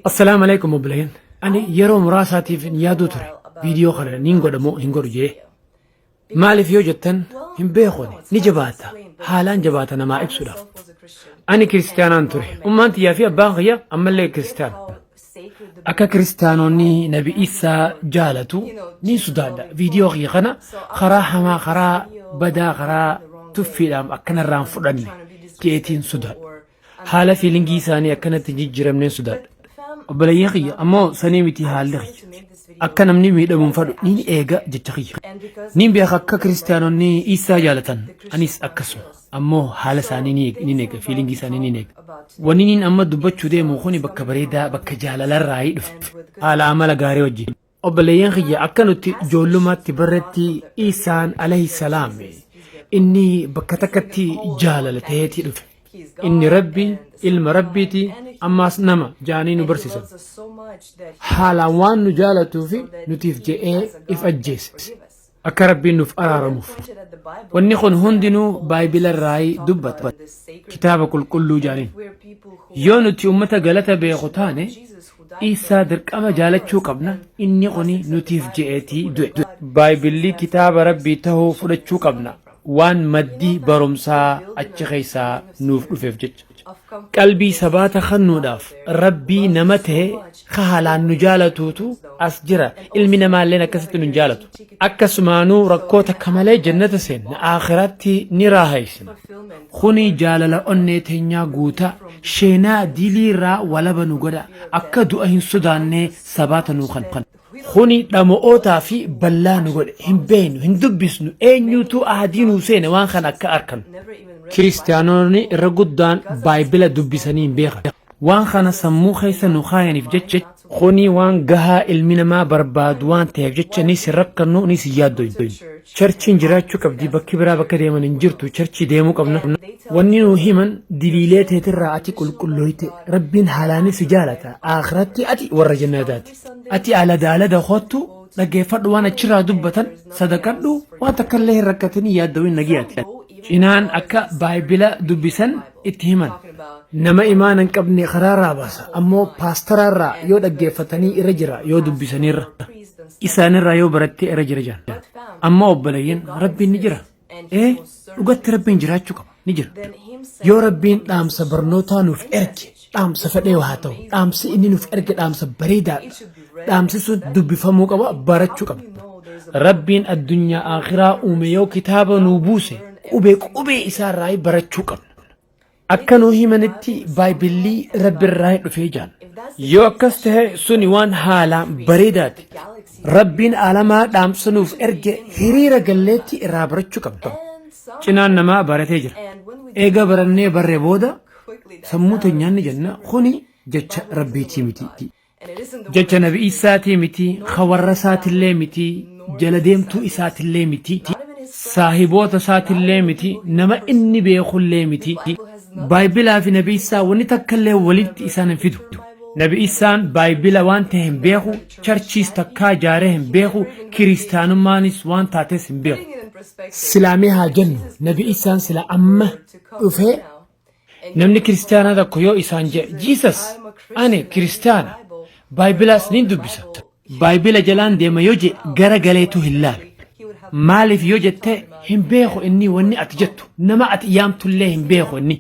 Assalaamu alaikum obboleeyyan. Ani yeroo muraasaatiif hin yaaduu ture. Viidiyoo kana niin godha moo hin godhu jee. Maaliif yoo jettan hin beeku ani. Ni jabaata. Haalaan jabaata namaa ibsuudhaaf. Ani kiristaanaan ture. Ummaan tiyyaa fi abbaan kiyya ammallee kiristaana. Akka kiristaanonni Nabi Isaa jaalatu niin sodaadha. Viidiyoo kiyya kana karaa hamaa, karaa badaa, karaa tuffiidhaan akkanarraan fudhanne jeetiin sodaadha. Haala fiilingii isaanii akkanatti hin jijjiiramneen sodaadha. Obboleeyyan kiyya ammoo sanii miti haalli kiyya. Akka namni miidhamu hin fadhu niin eega jecha kiyya. Niin beeka akka kiristaanonni Isaa jaalatan anis akkasuma. Ammoo haala isaanii niin eega fiilingii isaanii niin eega. Wanni niin amma dubbachuu deemu kuni bakka bareedaa bakka jaalalarraa dhufe. Haala amala gaarii wajjin. Obboleeyyan kiyya akka nuti ijoollummaatti barretti Isaan alayhi salaam inni bakka takkatti jaalala ta'eetii dhufe. Inni Rabbi ilma Rabbiiti ammaas nama jaanii nu barsiisan. Haalaan waan nu jaalatuu fi nutiif je'ee if ajjeese. Akka Rabbiin nuuf araaramuuf. Wanni kun hundinuu Baayibila irraayi dubbata. Kitaaba qulqulluu jaaniin. Yoo nuti ummata galata beeku taane, Iisaa dirqama jaalachuu qabna, inni kuni nutiif je'eetii du'e. Baayibilli kitaaba Rabbii tahuu fudhachuu qabna, waan maddi barumsaa achi keessaa nuuf dhufeef jecha. Qalbii sabaata kennuudhaaf Rabbii nama tahe ka haalaan nu jaalatuutu as jira. Ilmi namaalleen akkasitti nu hin jaalatu. Akkasumaanuu rakkoo takka malee jannata seenna, aakhiraatti ni raahaysina. Kuni jaalala onnee teenyaa guuta, sheenaa dilii irraa walaba nu godha, akka du'a hin sodaannee sabaata nuu kenna. Kuni dhama'ootaa fi ballaa nu godhe. Hin beeknu, hin dubbisnu, eenyuutu ahdii nuu seene waan kana akka arkannu. Kiristiyaanonni irra guddaan Baayibila dubbisanii hin beekan. Waan kana sammuu keessa nu kaayaniif jecha kuni waan gahaa ilmi namaa barbaadu waan ta'eef jecha nis hin rakkannu nis hin yaaddoynu. Charchiin jiraachuu qabdi bakki biraa bakka deeman hin jirtu charchii deemuu qabna. Wanni nu himan diliilee teetirraa ati qulqullooyte Rabbiin haalaanis si jaalata aakiratti ati warra jannataati. Ati alada alada koottu dhaggeeffadhu waan achirraa dubbatan sadaqadhu waan takka illee hin rakkatinii yaaddawin nagiyaati. Cinaan akka baayibila dubbisan itti himan. Nama imaana hin qabne karaarraa baasa. Ammoo paastaraarraa yoo dhaggeeffatanii irra jira yoo dubbisaniirra. Isaanirraa yoo barattee irra jira jaan. Ammoo obboleeyyan Rabbiin ni jira. Ee dhugatti Rabbiin jiraachuu qaba ni jira. Yoo Rabbiin dhaamsa barnootaa nuuf erge dhaamsa fedhee haa ta'u dhaamsi inni nuuf erge dhaamsa bareedaadha. Dhaamsi sun dubbifamuu qaba barachuu qaba. Rabbiin addunyaa akhiraa uume yoo kitaaba nuu buuse qubee qubee isaarraa barachuu qabna. Akka nuu himanitti Baayibillii Rabbirraa dhufee jaan. Yoo akkas tahe suni waan haalaan bareedaati. Rabbiin aalamaa dhaamsa nuuf erge hiriira galleetti irraa barachuu qabna. Cinaan namaa baratee jira. Eega barannee barre booda sammuu teenyaan ni jenna kuni jecha Rabbiitii miti. Jecha Nabi Iisaatii miti, ka warra isaatillee miti, jala deemtuu isaatillee miti, saahiboota isaatillee miti, nama inni beekullee miti. Baayibilaa fi Nabi Iisaa wanni takkallee walitti isaan hin fidu. Nabi Iisaan baayibila waan ta'e hin beeku, charchiis takkaa ijaaree hin beeku, kiristaanummaanis waan taates hin beeku. Silaa mee haa jennu, Nabi Iisaan sila amma dhufee Namni kiristaanaa tokko yoo isaan jedhe Jesus ani kiristaana baayibilaas niin dubbisa. Baayibila jalaan deema yoo jedhe gara galeetu hin laalu. Maaliif yoo jette hin beeku inni wanni ati jettu nama ati yaamtullee hin beeku inni.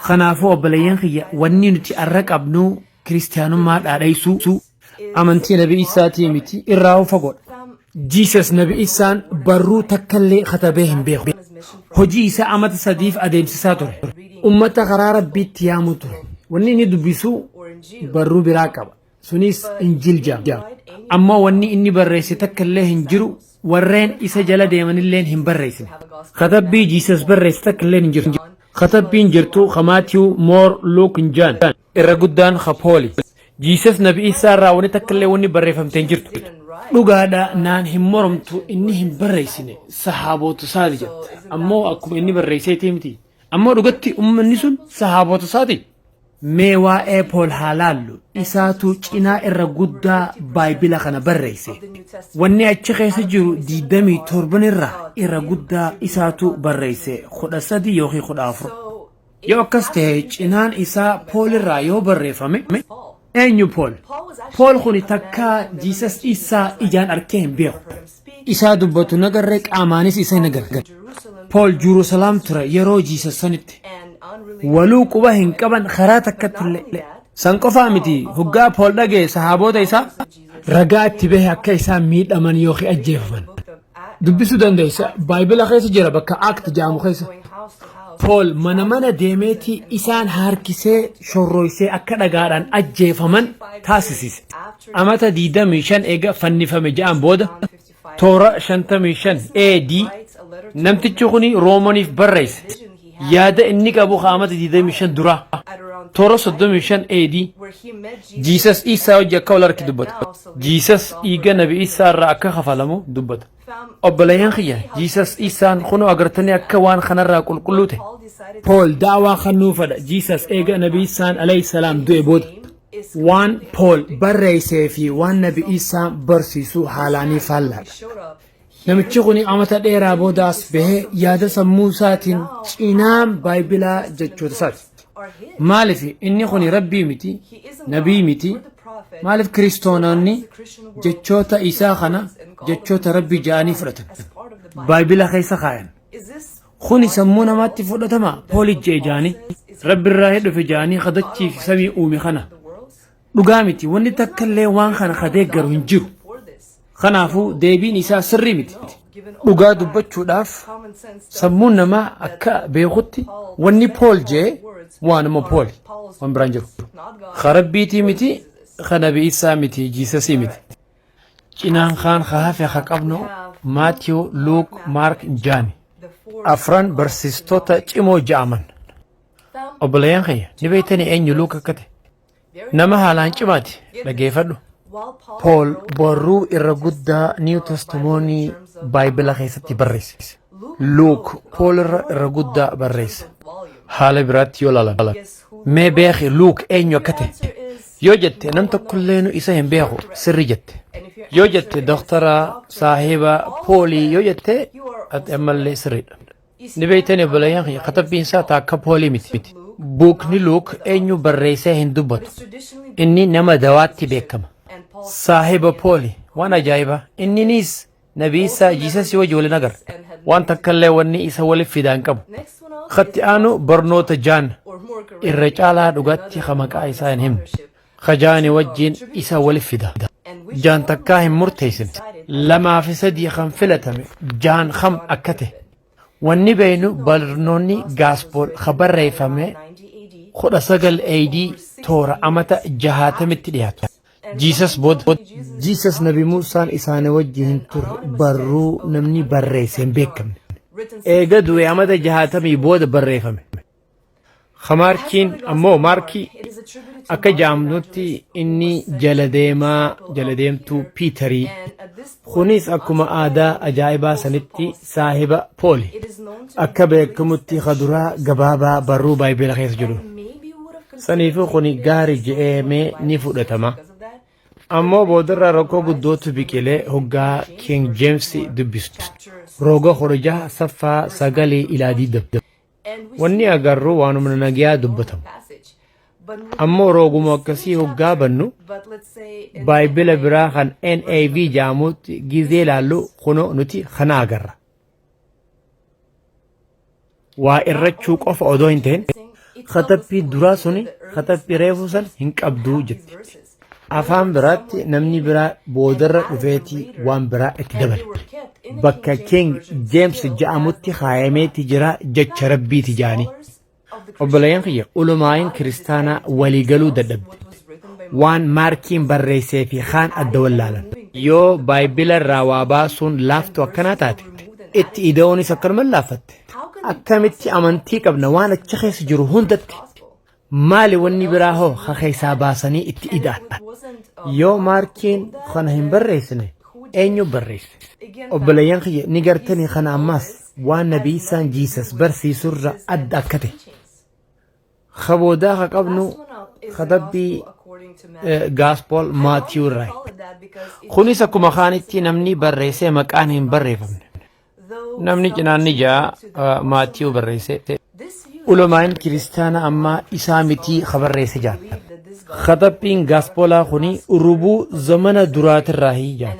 Kanaafuu obboleeyyan kiyya wanni nuti arra qabnu kiristaanummaa dhaadheessuu amantii Nabi Isaatii miti irraa fagoodha. Jesus Nabi Isaan barruu takkallee katabee hin beeku. Hojii isaa amata sadiif adeemsisaa ture. Ummata karaa Rabbiitti yaamuu ture. Wanni inni dubbisu barruu biraa qaba. Sunis Injil jedhama. Ammoo wanni inni barreesse takkallee hin jiru warreen isa jala deemanilleen hin barreessine. Katabbii Jesus barreesse takkallee hin jiru. Katabbiin jirtu ka Matthew, Moore, Luke, John. Irra guddaan ka Pooli. Jesus Nabi Isaa irraa wanni takka illee wanni barreeffamte hin jirtu. Dhugaadha naan hin moromtu inni hin barreessine sahaabota isaati jetta. Ammoo akkuma inni barreesseetii miti. Ammoo dhugatti ummanni sun sahaabota isaati. Mee waa'ee Pool haa laallu. Isaatu cinaa irra guddaa baayibila kana barreesse. Wanni achi keessa jiru 27 irraa irra guddaa isaatu barreesse 13 yookiin 14. Yoo akkas ta'e cinaan isaa Pool irraa yoo barreeffame Eenyu Pool? Pool kuni takkaa Jiisas Isaa ijaan arkee hin beeku. Isaa dubbatu nagarree, qaamaanis isa hin agarre. Pool Jerusalem ture yeroo Jiisas sanitti. Waluu quba hin qaban karaa takkatti illee. San qofaa miti, hoggaa Pool dhagee sahaabota isaa ragaa itti bahe akka isaan miidhaman yookiin ajjeefaman. Dubbisuu dandeessa. Baayibila keessa jira, bakka Act jedhamu keessa. Pool mana mana deemeeti isaan harkisee shorroysee akka dhagaadhaan ajjeefaman taasisise. Amata 25 eega fannifame ja'an booda, toora 55 AD, namtichi kuni Roomaniif barreesse. Yaada inni qabu amata 25 duraa, toora 35 AD, Jiisas Isaa hojii akka wal harki dubbata. Jiisas dhiiga Nabi Isaa irraa akka kafalamu dubbata. Obboleeyyan kiyya, Jiisas Isaan kunoo agartanii akka waan kanarraa qulqulluu ta'e. Pool daawaa kennuu fedha Jiisas eega Nabi Isaan alayhi salaam du'e booda. Waan Pool barreessee fi waan Nabi Isaan barsiisu haalaanii faallaadha. Namichi kun amata dheeraa boodaas bahee yaada sammuu isaatiin cinaan baayibilaa jechoota isaati. Maaliif inni kun rabbii miti, nabii miti, maaliif kiristoononni jechoota isaa kana jechoota rabbii ja'anii fudhatan? Baayibila keessa kaayan. Kuni sammuu namaatti fudhatama? Pooli je'e ja'anii. Rabbi irraa dhufe ja'anii kadachii fi samii uume kana. Dhugaa miti, wanni takka illee waan kana kadeeggaru hin jiru. Kanaafuu deebiin isaa sirrii miti. Dhugaa dubbachuudhaaf, sammuun namaa akka beekutti wanni Pool jee waanuma Pooli. Waan biraan jiru. Ka rabbiitii miti, ka Nabi Isaa miti, Jiisasii miti. Cinaan kaan ka hafe ka qabnu Maatiyu, Luuk, Maark, Jaani. Afran barsiistota cimoo ja'aman. Obboleeyyan kiyya, ni beektanii eenyu Luuk akka ta'e? Nama haalaan cimaati, dhageeffadhu. Pool barruu irra guddaa New Testament Baayibila keessatti barreesse. Luuk Pool irra guddaa barreesse. Haala biraatti yoo ilaalan. Mee beeki Luuk eenyu akka ta'e. Yoo jette nam tokkolleenu isa hin beeku, sirri jette. Yoo jette doktara saahiba Poolii yoo jette, ati ammallee sirriidha. Ni beektani obboleeyyan kiyya, katabbiin isaa taakka Poolii miti. Buukni Luuk eenyu barreessee hin dubbatu. Inni nama dawaatti beekama. Saahiba Pooli, waan ajaa'ibaa. Inninis Nabi Isaa Jiisasii wajji waliin agarra. Waan takkallee wanni isa waliif fidaan qabu. Katti aanu barnoota Jaan irra caalaa dhugaatti ka maqaa isaa hin himne. Ka Jaani wajjin isa waliif fida. Jaan takkaa hin murteessine. Lamaa fi sadii kan filatame Jaan kam akka ta'e. Wanni beeynu barnoonni Gospel ka barreeffame 19 AD, toora amata 60tti dhiyaatu. Jiisas booda. Jiisas Nabi Muusaan isaanii wajji hin turre, barruu namni barreesse hin beekamne. Eega du'e amata 60 booda barreeffame. Maarkiin ammoo, Maarkii akka jaamnutti, inni jala deemaa jala deemtuu Piitarii. Kunis akkuma aadaa ajaa'ibaa sanitti saahiba Pooli. Akka beekamutti kaduraa gabaabaa barruu baayibila keessa jiru. Saniifuu kuni gaarii je'eemee ni fudhatama. Ammoo boodarraa rakkoo guddootu biqilee hoggaa King James dubbistu. Roga 16 saffaa 9 ilaa 20. Wanni agarru waanuma nagayaa dubbatamu. Ammoo rooguma akkasii hoggaa bannu baayibila biraa kan NAV jedhamutti gizee ilaallu, kunoo nuti kana agarra. Waa irrachuu qofa odoo hin ta'in, katabbii duraa suni katabbii reefuu san hin qabduu jetti. Afaan biraatti namni biraa boodarra dhufeetii waan biraa itti dabale. Bakka King James jedhamutti kaayameeti jira jecha rabbiiti jaanii. Obboleeyyan kiyya, ulumaayin kiristaanaa waliigaluu dadhabde. Waan Maarkiin barreessee fi kaan adda wallaalan. Yoo baayibila irraa waa baasuun laaftu akkanaa taate, itti ida'uunis akkanuma laaffatte. Akkamitti amantii qabna waan achi keessa jiru hundatti? Maali wanni biraa hoo ka keessaa baasanii itti ida'an? Yoo Maarkiin kana hin barreessine, eenyu barreesse? Obboleeyyan kiyya, ni gartanii kana ammaas waan Nabi Isaan Jiisas barsiisurra adda akka ta'e. Ka boodaa ka qabnu katabbii Gospel Maatiyuu irraa. Kunis akkuma kaanitti namni barreessee maqaan hin barreeffamne. Namni cinaan ni ja'a Maatiyuu barreesse. Ulamaan kiristaana ammaa isaa mitii ka barreesse jaal. Katabbiin Gaaspoolaa kuni rubuu zamana duraatirraa hiyyaan.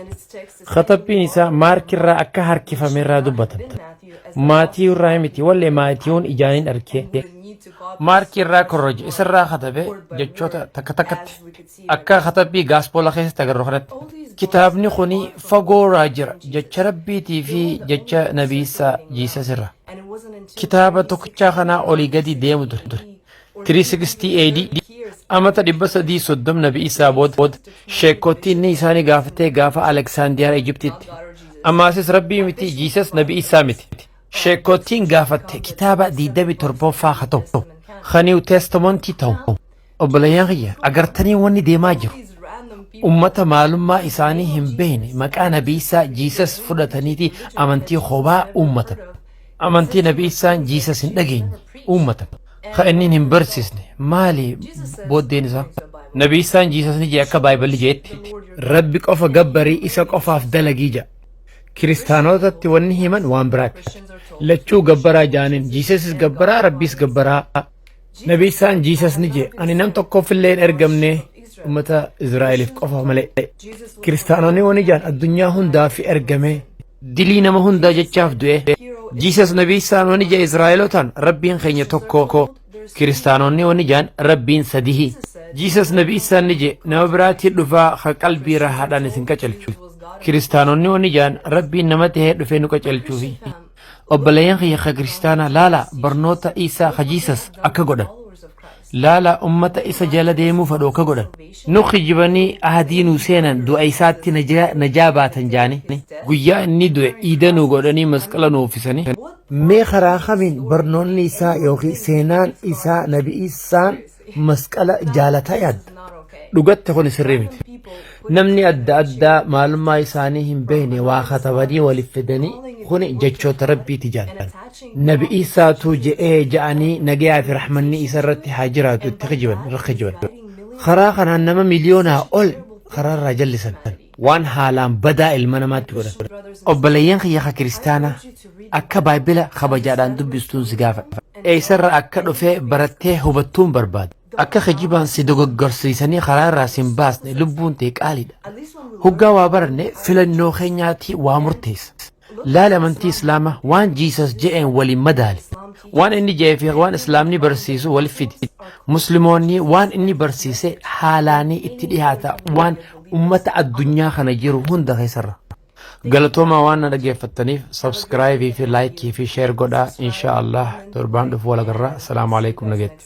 Katabbiin isaa Maarkirraa akka harkifamerraa dubbatan. Maatii irraa miti wallee maatiiwwan ijaaniin argee. Maarkii irraa korroje isarraa katabe jechoota takka takkatti akka katabbii Gaaspoola keessatti agarru kanatti. Kitaabni kuni fagoorraa jira jecha Rabbiitii fi jecha Nabiisaa Jiisas irra. Kitaaba tokkichaa kanaa olii gadi deemu ture. 360 AD amata 330 Nabi Isaa booda sheekkoottii inni isaanii gaafatee gaafa Aleksaandiyaar Ijiptitti. Ammaasis Rabbii miti, Jiisas Nabi Isaa miti. Sheekkoottiin gaafatte kitaaba 27ffaa haa ta'u. Ka New Testamentii ta'u. Obboleeyyan kiyya, agartanii wanni deemaa jiru. Ummata maalummaa isaanii hin beekne maqaa Nabi Isaa Jiisas fudhataniiti amantii kophaa uummatan. Amantii Nabi Isaan Jiisas hin dhageenye uummatan. Ka inni hin barsiisne maali booddeen isaa? Nabi Isaan Jiisas ni jee akka Baayiballi jeetti. Rabbi qofa gabbarii, isa qofaaf dalagii jedha. Kiristaanotatti wanni himan waan biraati. Lachuu gabbaraa jaaniin, Jiisasis gabbaraa, Rabbiis gabbaraa. Nabi Isaan Jiisas ni jee, ani nam tokkoof illee hin ergamne, ummata Israa'eliif qofa malee. Kiristaanonni wani jaan addunyaa hundaaf ergame, dilii nama hundaa jechaaf du'e. Jiisas Nabi Isaan wani jee Israa'elotaan Rabbiin keenya tokko. Kiristaanonni wani jaan Rabbiin sadihi. Jiisas Nabi Isaan ni jee, nama biraatii dhufaa ka qalbii rahaadhaan isin qacelchu. Kiristaanonni wani jaan Rabbiin nama tahee dhufee nu qacelchuufi. Obboleeyyan kiyya ka kiristaanaa, laala barnoota Isaa ka Jiisas akka godhan. Laala ummata isa jala deemuu fedhu akka godhan. Nu kijibanii ahadii nu seenan, du'a isaatti najaa baatan jaanii. Guyyaa inni du'e iida nu godhanii masqala nu uffisanii. Mee karaa kamiin barnoonni isaa yookiin seenaan isaa Nabi Isaan masqala jaalataa yaadda? Dhugatti kun sirrii miti. Namni adda addaa maalummaa isaanii hin beekne waa katabanii waliif fidanii kun jechoota Rabbiiti jaalatan. Nabi Isaatu je'ee ja'anii, nagayaa fi rahmanni isa irratti haa jiraatu, itti kijiban, irra kijiban. Karaa kanaan nama miliyoonaa ol karaa irraa jallisan. Waan haalaan badaa ilma namaatti godhan. Obboleeyyan kiyya ka kiristaanaa, akka Baayibila kabajaadhaan dubbistuun si gaafadha. Eessarra akka dhufee barattee hubattuun barbaada. Akka kijibaan si dogoggorsiisanii karaa irraa si hin baasne, lubbuun ta'e qaaliidha. Hoggaa waa baranne filannoo keenyaatti waa murteessa. Laali amantii Islaamaa waan Jiisas je'een waliin madaali. Waan inni je'ee fi waan Islaamni barsiisu wal fidi. Musliimoonni waan inni barsiise haalaanii itti dhiyaata waan ummata addunyaa kana jiru hunda keessarra. Galatoomaa waan na dhaggeeffattaniif. Subscribe fi like fi share godhaa. Insha Allah torbaan dhufu wal agarra. Assalaamu alaikum, nageetti.